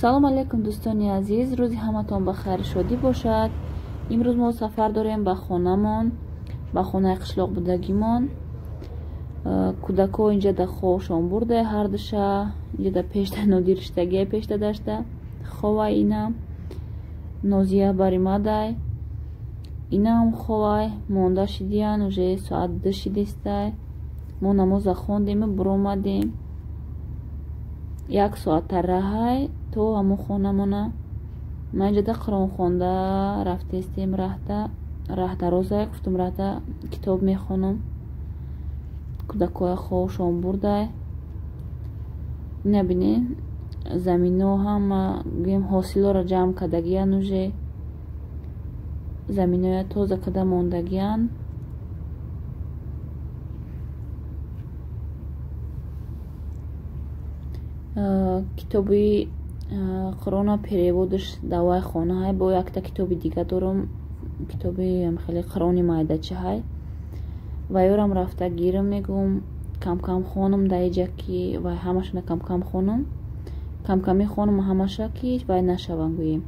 Салом алейкум, дӯстони азиз, рӯзи ҳаматон ба хайр шодӣ бошад. Имрӯз мо сафар дорем ба хонамон, ба хонаи қишлоқ будагимон. Кӯдако инҷа да хобшон бурда ҳардуша, инҷа да пешда Нодир иштагия пешда дашта ховай, инам Нозия баримадай, инам ховай монда шидиян, уже соат 2 шидистай. Мо намоза хондему буромадем. Як соата раҳай то ҳамон хонамона. Ман инҷа да Қуръон хонда рафтестем, раҳта раҳта розай гуфтум, раҳта китоб мехонам. Кӯдакоя хобшон бурдай. Ина бинед, замино ҳама гӯем ҳосилоро ҷамъ кардагиян, уже заминоя тоза карда мондагиян. Китоби Қуръона переводаш давай хона ҳай, бо якта китоби дига дорам, китоби хеле Қуръони майдачи ҳай. Ва ёрам рафта гирам, мегӯм камкам хонам дар иҷа ки вай ҳамашона камкам хонам, камками хонам ҳамаша ки вай нашавам, гӯем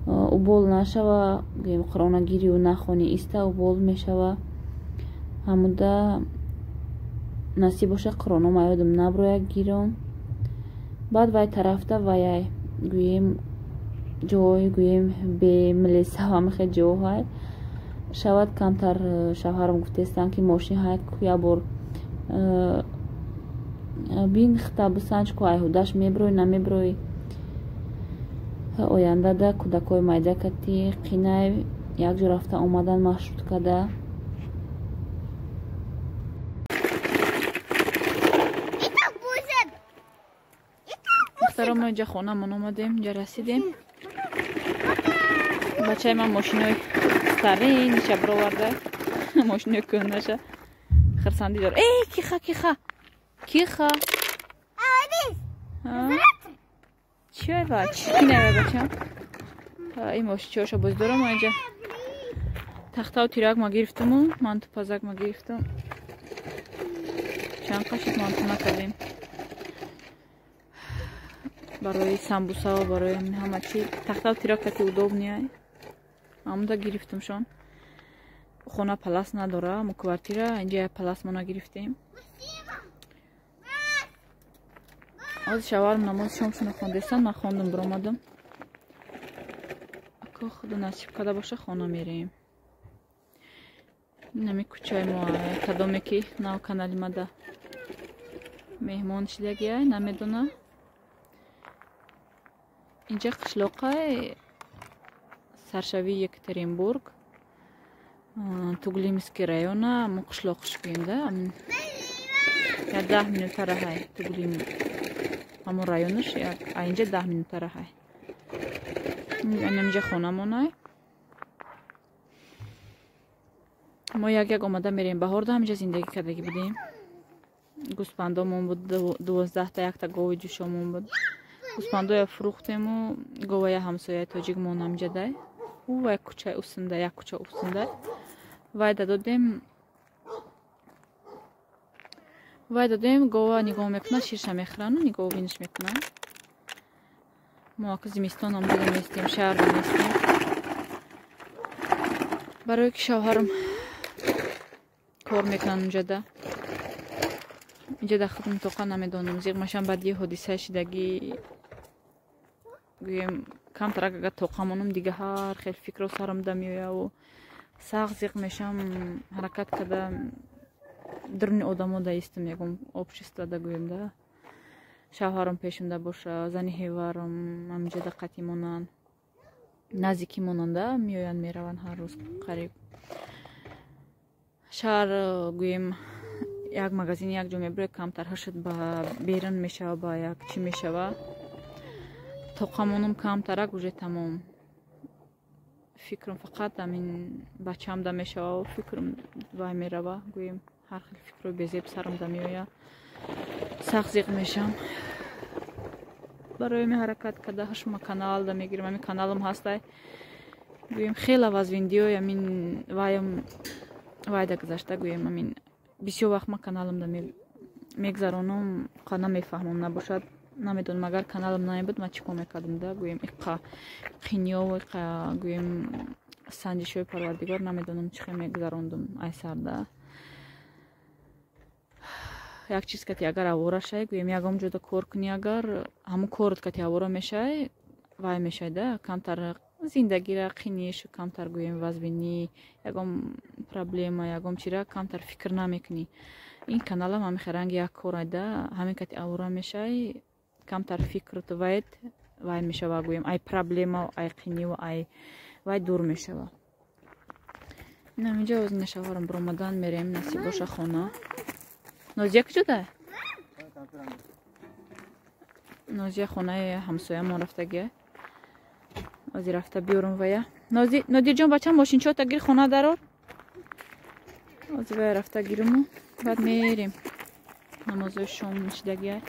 убол нашава, гӯем Қуръона гирию нахони иста убол мешава. Ҳамуда насиб боша Қуръоном аёдам наброя гирам. Баъд вай тарафта ваяй гӯем ҷой гӯем бемилесава мехе ҷоҳай шавад камтар. Шавҳарам гуфтестанд ки мошин ҳай як бор бин хита бисанҷ ку айҳудаш меброи намеброи. Ояндада кӯдакҳои майда кати қинай якҷо рафта омадан маршрут када. Духтаро, мо инҷа хонамон омадем, инҷа расидем. Бачаи ман мошинои стариниша бироварда, мошинои кӯҳнаша хирсандӣ дор. Эй, киха, киха, киха, чиай ва кинай бачам? Ин мошинчиҳоша боз дорам. Мо инҷа тахтаву тирак ма гирифтаму манту пазак ма гирифтам. Чанд қашид манту накардем барои самбусао, барои ҳама чи. Тахтаву тирак кати удобный, ҳамуда гирифтамшон. Хона палас надора, мо квартира инҷа палас мо нагирифтем. Ҳозир шавҳарам намози шомшона хондестан, ман хондам, биромадам. Ако худо насиб карда боша, хона мерем. Инами кӯчаи мо, кадоме ки нав канали мада меҳмон шидагиай, намедона. Инҷа қишлоқай саршавии Екатеринбург, Туглимский района, мо қишлоқш гӯем да, як 10 минута раҳай Туглим, ҳамон районаш, а инҷа 10 минута раҳай. Инаминҷа хонамонай. Мо як як омада мерем. Баҳорда ҳаминҷа зиндагӣ кардагӣ будем. Гӯспандомон буд 12та, якта гови ҷӯшомон буд. Гӯспандоя фурӯхтему говая ҳамсояи тоҷикмон ҳаминҷа дай. Ӯ як кӯчаи усунда, як кӯча усунда. Вай дадодем, вай дадодем, гова нигоҳ мекунад, ширша мехӯрану нигоҳубиниш мекунанд. Мо ака зимистон ҳамҷода местем, шаҳр местем. Барое ки шавҳарам кор мекунанд унҷада. Инҷа дар худ минтоқа намедонам, зиқ машам баъди ҳодисаи шидагӣ гӯем камтарак агар тоқа монам, дига ҳар хел фикро сарам да меояву сахт зиқ мешам. Ҳаракат карда дуруни одамо да истам, ягон общество да гӯем да. Шавҳарам пешам да боша, зани ҳеварам ҳаминҷа да қатӣ монанд, наздикӣ монанда, меоянд мераванд ҳар рӯз қариб. Шаҳр гӯем як магазин як ҷо мебуред, камтар ҳашт ба берун мешава, ба як чӣ мешава. Тоқа монам камтарак уже тамом. Фикрам фақат ҳамин бачаам да мешава, фикрам вай мерава, гӯем ҳар хел фикрои безеб сарам да меоя, сахт зиқ мешам. Барои ми ҳаракат карда ҳашма канал да мегирам, ҳамин каналам ҳастай. Гӯем хела вазвиндиёй ҳамин ваям вайда гузашта, гӯем ҳамин бисёр вақт ман каналам да мегзаронам, қа намефаҳмам набошад. Намедонам, агар каналам намебуд, ман чӣ кор мекардам да, гӯем иқа қинёву иқа гӯем санҷишҳои Парвардигор, намедонам чӣ хел мегузарондум айсарда. Як чиз кати агар авора шай, гӯем ягон ҷода кор кунӣ, агар ҳамун корот кати авора мешай, вай мешай да, камтар зиндагира қинишу, камтар гӯем вазбинӣ, ягон проблема, ягон чира камтар фикр намекунӣ. Ин каналам ҳамин ранги як корайда, ҳамин кати авора мешай, камтар фикрут вайд вай мешава, гӯем ай проблема, ай қиниву ай вай дур мешава. Инаминҷа ози нашаварам биромадан мерем, насиб боша хона. Нозия куҷода? Нозия хонаи ҳамсоямон рафтагия. Ози рафта биёрум вая. Нодирҷон, бачам, мошинчота гир, хона дарор. Ози вая рафта гируму баъд мерем. Намозои шом нишидагия.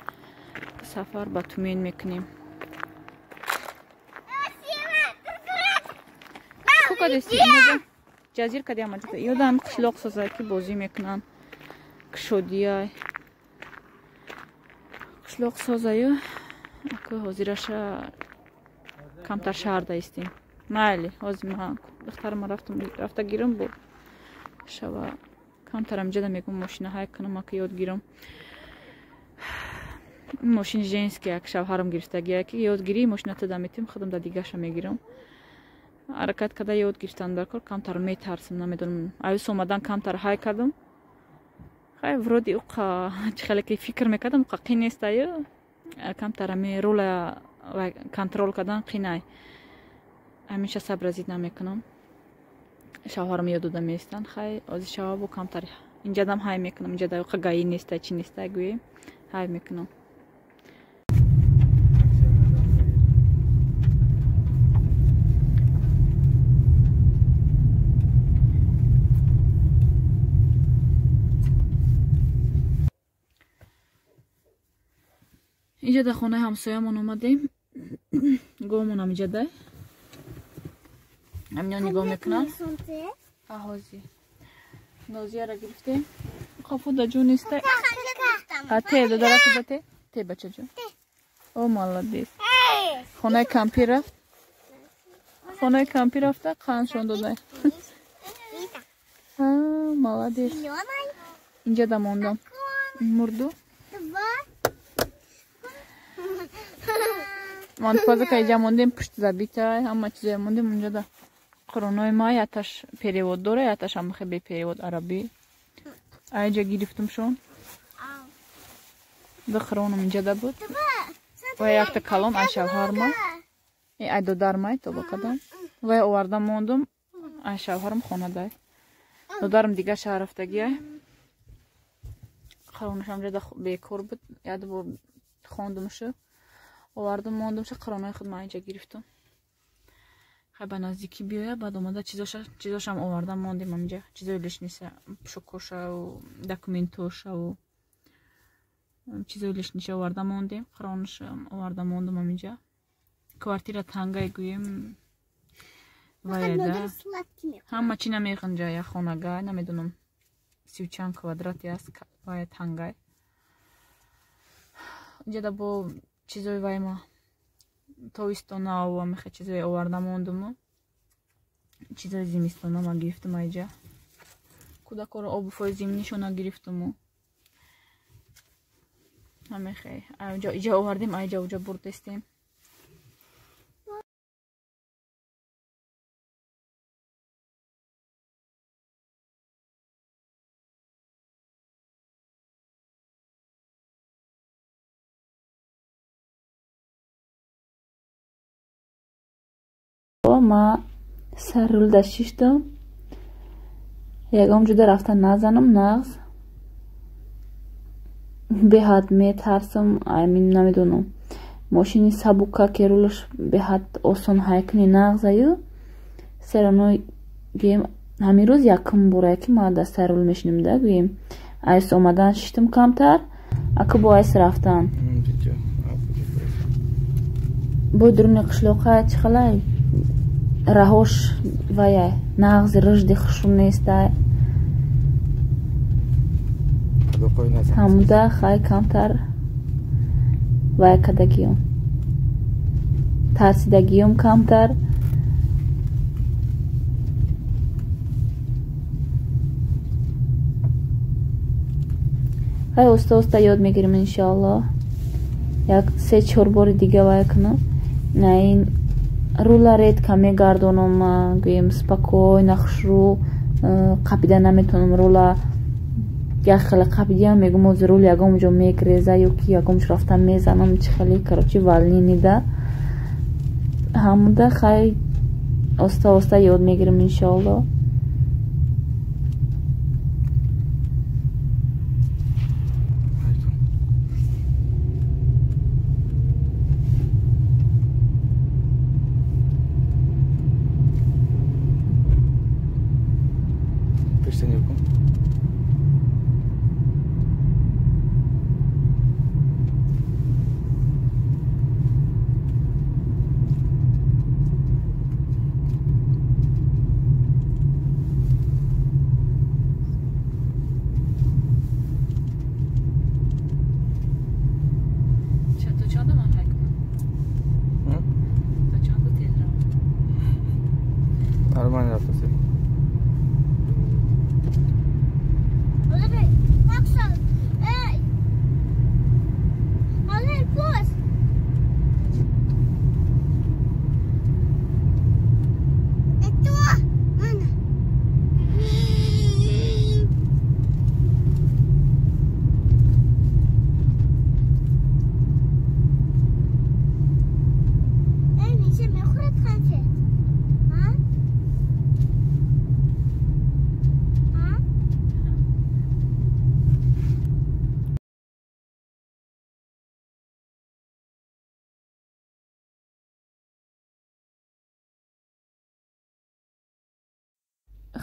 Сафар ба Тумен мекунем. Кукадести? Ҷазир кадиам аҷода. Ёдам қишлоқ созай ки бозӣ мекунанд. Кушодияй. Қишлоқ созаю. Ака ҳозираша камтар шаҳрда истем. Майли, ҳозир ман духтарама рафта гирам бо шава камтар амҷада мегум мошина ҳай кунам, ака ёд гирам. Мошини женский як шавҳарам гирифтагия ки ёдгирӣ мошина тада метим, худам да дигаша мегирам. Ҳаракат карда ёд гирифтан дар кор, камтар метарсам, намедонам. Аюс омадан камтар ҳай кардам. Хай вроде уқа чӣ хеле ки фикр мекардам, уқа қин нестаю. Камтар ами рула контрол кардан қинай. Ҳамеша сабразид намекунам. Шавҳарам ёд дода меистанд. Хай ози шава бо камтар инҷадам ҳай мекунам. Инҷада уқа гаӣ нестай, чӣ нестай гӯем, ҳай мекунам. Инҷа дар хонаи ҳамсоямон омадем. Говмонам инҷа дай. Ҳамино нигоҳ мекунам. Аҳози. Нозияра гирифтем. Қафо да ҷо нестай. А те додараку да те? Те бачаҷон. О, молодец. Хонаи кампир рафт. Хонаи кампир рафта қандшон додай. А, молодец. Инҷа да мондам. Мурду. Мантпазака иҷа мондем, пушт забитай, ҳама чизоя мондем унҷа да. Қуронои ма яташ перевод дора, яташ ҳамахе бе перевод арабӣ. Аиҷа гирифтумшон. Ду қироном инҷа да буд. Ва якта калон ай шавҳарма. Ай додармай то ба қадам. Вай оварда мондум, ай шавҳарам хонадай. Додарам дига шаҳр рафтагиай. Қиронашам инҷа да бекор буд. Як бор хондумшу. Овардум мондумша, қиронои худ ман инҷа гирифтум. Хай ба наздикӣ биёя, баъд омада чизошам овардам мондем ҳаминҷа. Чизои лишниса, пӯшокошаву документошаву чизои лишниша оварда мондем. Қиронашам оварда мондум ҳаминҷа. Квартира тангай гӯем ваяда. Ҳама чи намеғинҷа як хонага, намедонам 30 чанд квадрати аст, вая тангай. Инҷада бо чизои вайма тобистонаву амихе чизои оварда мондуму чизои зимистона ма гирифтум айҷа. Кӯдакоро обуфои зимнишона гирифтуму ҳамихе иҷа овардем, айҷа уҷа бурдестем. Ма сар рулда шиштам. Ягон ҷуда рафта назанам нағз. Беҳад метарсам, аймин намедонам. Мошини сабука ки рулаш беҳад осон ҳайкуни нағзаю. Серано гӯем ҳамин рӯз якум борае ки ма дар сар рул мешинем да гӯем. Айс омадан шиштам камтар, ака бо айс рафтан. Бо дуруни қишлоқа чӣ халай? Раҳош ваяй нағзи рушди хушрӯ нестай. Ҳамуда хай камтар Вай кадагиём, тарсидагиём камтар. Хай, оста оста ёд мегирем, иншоаллоҳ. Як 3-4 бори дига вай кунам. На, ин рула редко мегардонам, гӯем, спокойно, хушрӯ қапида наметавонам рула. Як хеле қапидиам, мегум, ози рул ягон ҷо мегреза ё ки ягон ҷо рафта мезанам, чи хеле, короче, волнение да ҳамуда. Хай, оста оста ёд мегирем, иншоаллоҳ.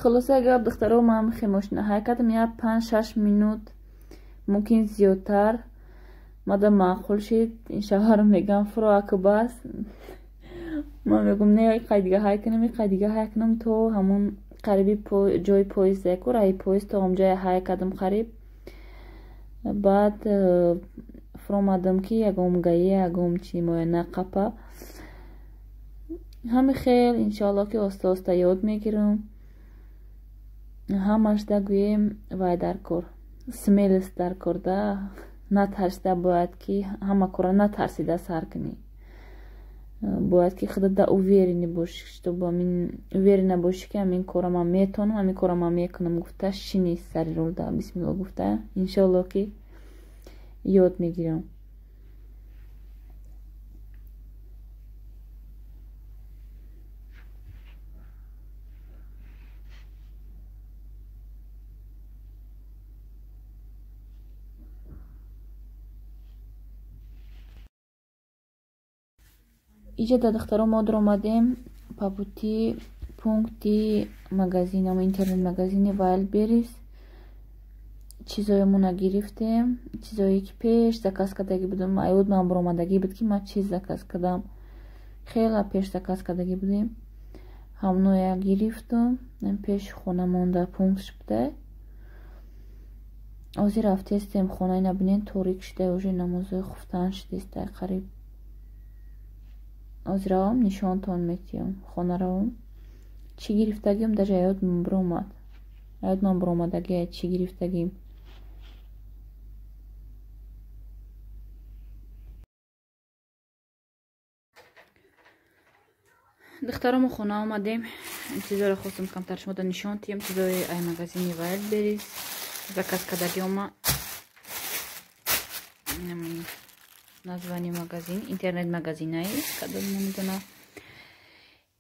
Хулоса гап, духтаро, ман хе мошина ҳай кардам, як 5-6 минут, мумкин зиёдтар. Мада маъқул шид. Ин шавҳарам мегам, фуро аку, бас. Ман мегум, не, иқай дига ҳай кунам, иқай дига ҳай кунам, то ҳамун қариби ҷои поезд яку раи поезд, то ҳамҷоя ҳай кардам қариб. Баъд фуромадам, ки ягом ГАИ, ягом чи моя нақапа. Ҳами хел, иншоалло, ки оста оста ёд мегирам. Ҳамашда гӯем, вай дар кор, смелость дар кор да, натарсида бояд ки ҳама кора натарсида сар кунӣ. Бояд ки худата уверенный бошӣ, чтобы амин уверена бошӣ, ки ҳамин кора ман метавонам, ҳамин кора ман мекунам гуфта, шини сари рулда, бисмилло гуфта, иншоалло, ки ёд мегирам. Иҷа да, духтаро, мо дуромадем по пути пункти магазин, ама интернет магазини Wildberries. Чизоемона гирифтем, чизое ки пеш заказ кардагӣ будам. Аёд ман буромадагӣ буд, ки ман чиз заказ кардам, хела пеш заказ кардагӣ будем, ҳамноя гирифтум. Пеши хона монда пунктш буда. Ҳозир рафтестем хона. Ина бинен, торик шуда, уже намозои хуфтан шудеста қариб. Ҳозир равам, нишонтон метиҳам. Хона равам, чӣ гирифтагим, даже аёдман биромад, аёдман биромадагия чӣ гирифтагим. Духтаро, мо хона омадем. Чизоро хостам камтар шумода нишон тиҳам, чизои ай магазини Wildberries заказ кардагиома. Название магазин, интернет магазинаи, кадом намедона.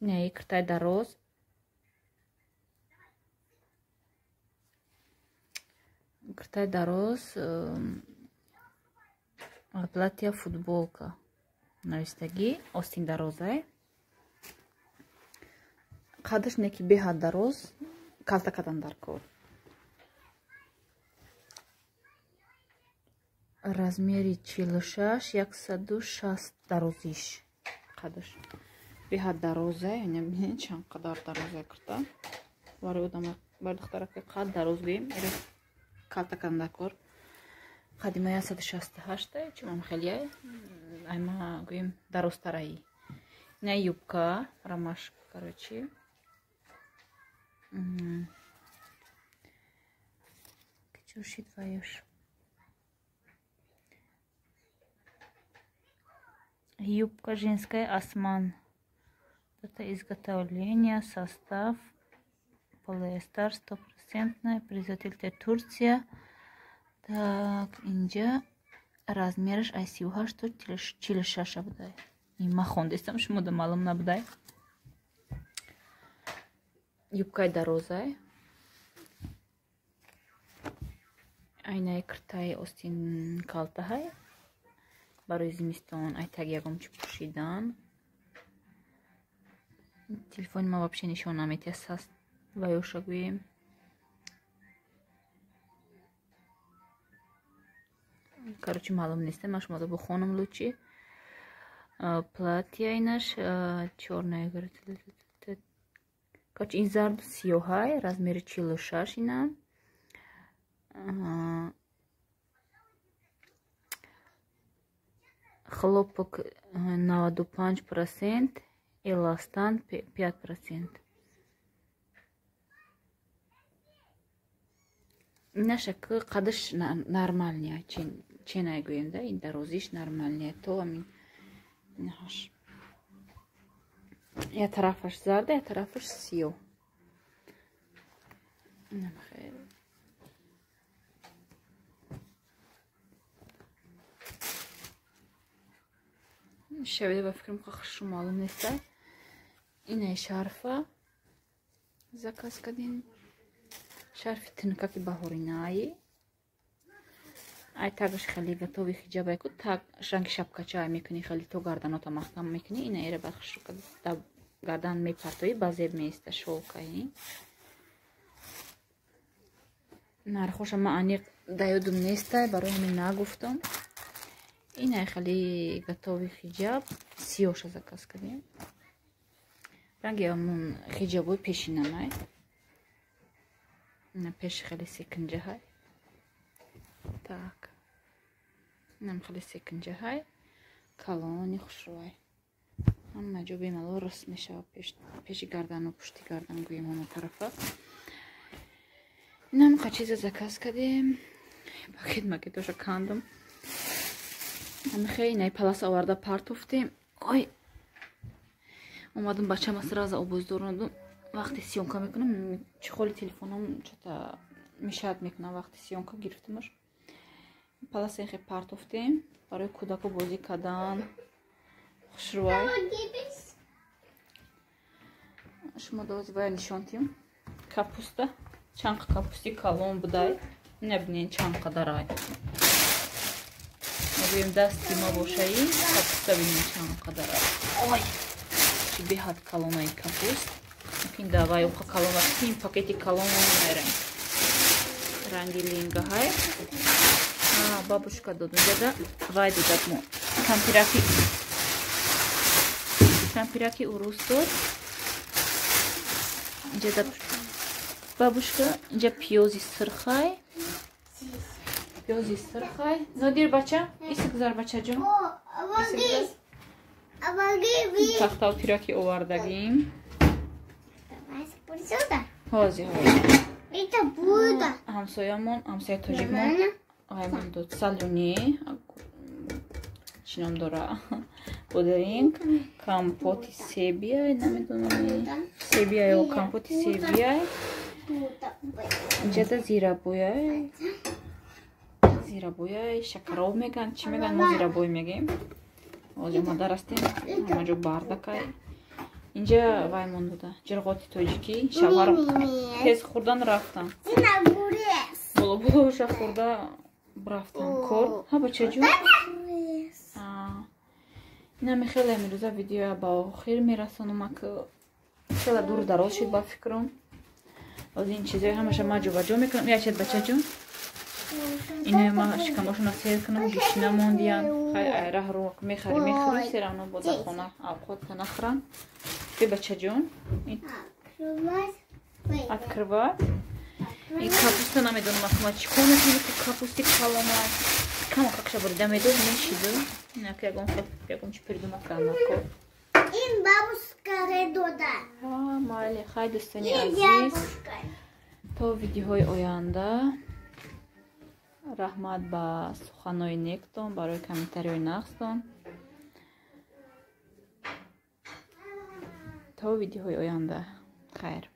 Инаи киртай дароз, киртай дароз, платья, футболка навистагӣ, остин дарозае, қадрш не ки беҳад дароз, калта кадан дар кор. Размери 46, 160 дарозиш, қадаш беҳад дароза. Яъне бинед, чанд қадар дароза кирта. Барои одам, барои духтараки қад дароз гӯем, калта кадан дар кор. Қадима 168, чумам хеле айма гӯем дарозтараи. Ина юбка, ромашка, короче. Кичуши твоюш. Юбка женская осман. Дата изготовления, состав полиэстер 100%, производитель Турция. Так, инҷа размераш ай 38 то 46 будай. Ма хондестам, шумо да маълум набудай. Юбкаи дарозай. Айнаи киртаи остин калтаҳай. Барои зимистон ай таг ягон чи пӯшидан. Телефони ма вообще нишон наметиҳад, саст ва ёша гӯем. Короче, маълум нест, ма шумо да бухонам лучи. Платья инаш чёрная, говорит. Короче, ин зарду сиёҳай, размери 46 ина. Хлопок 95%, эластан 5%. Наша қадаш нормальная, ченай гӯем да, ин дарозиш нормальная, то амин инаш. Я тарафаш зарда, я тарафаш сиё. Намхел. Шавида ба фикрам хушу маълум нест. Инаи шарфа заказ кардем. Шарфи тинкаки баҳоринаи. Ай тагаш хеле готови хиҷабай ку, таг ранги шапкача мекунӣ, хеле то гарданота маҳкам мекунӣ, ина эра баъд хушу гардан мепартоӣ, ба зеб меиста шолкаи. Нархоша ма аниқ да ёдум нестай, барои ҳамин нагуфтам. Ина хеле готови хиҷаб, сиёша заказ кардем. Ранги ҳамун хиҷабои пешинамай. Ина пеши хеле секинҷаҳай. Так. Инам хеле секинҷаҳай. Калони хушрӯай. Ҳама ҷо бемалол рост мешавад, пеши гардану пушти гардан гӯем ҳама тарафа. Инам қа чиза заказ кардем. Пакет макетоша кандам. Ҳамихе инаи палас оварда партофтем. Ой! Омадам бачама сразу обоздорондум. Вақти съёмка мекунам, чехоли телефоном чота мешаҳад мекунам вақти съёмка гирифтамаш. Паласа ихе партофтем барои кӯдако бозӣ кардан. Хушрӯай. Шумо дози вая нишон тиҳам. Капуста, чанд капусти калон будай. Ина бинен чанд қадарай. Мегӯем дасти ма бошаи, капуста бинен чанд қадарай. Ой! Чи беҳад калонаи капуст. Мумкин давай оқа калон вақти ин пакети калон мерем. Ранги лингаҳай. Бабушка дод меҷада вай додад мо. Кампираки урус дод. Инҷа бабушка, инҷа пиёзи сирхай. Пиёзи сирхай. Нодир бача, иси гузар бачаҷон. Тахтау пираки овардагим. Ҳози ҳози. Ҳамсоямон, ҳамсоя тоҷикмон аймон дод салюни, чӣ ном дора? Бодринг, компоти себия, намедонам, себия ё компоти себия. Инҷада зирабоя, зирабоя, шакароб меган, чӣ меган? Мо зирабой мегем. Ҳозир омада растем, ҳама ҷо бардакай. Инҷа ваймон дода, ҷирғоти тоҷикӣ, шавҳар тез хӯрдан рафтан. Боло болоша хӯрда рафтан кор. Ҳа бачаҷон. Инами хеле имрӯза видеоя ба охир мерасонам, ак хеле дуру дароз шуд ба фикрам. Ҳозир ин чизҳои ҳамаша ман ҷобаҷо мекунам. Ячед бачаҷон. Инои ма шикамошона сер кунам, гишна мондиян. Хай айраҳ рӯ мехари мехӯрӣ, серавно бо дар хона авқотка нахӯрам. Бе бачаҷон. Открывать. Ин капуста намедонам акма чӣ кор мекунӣ, ки капусти калона. Камакакша бурида медод, мешиду. Инак ягон хел ягон чи придумать кардан ко. Ин бабушка дода. Майли, хай, дӯстони азиз, то видеоҳои оянда. Раҳмат ба суханои нектон, барои комментариҳои нағзтон. То видеоҳои оянда, хайр.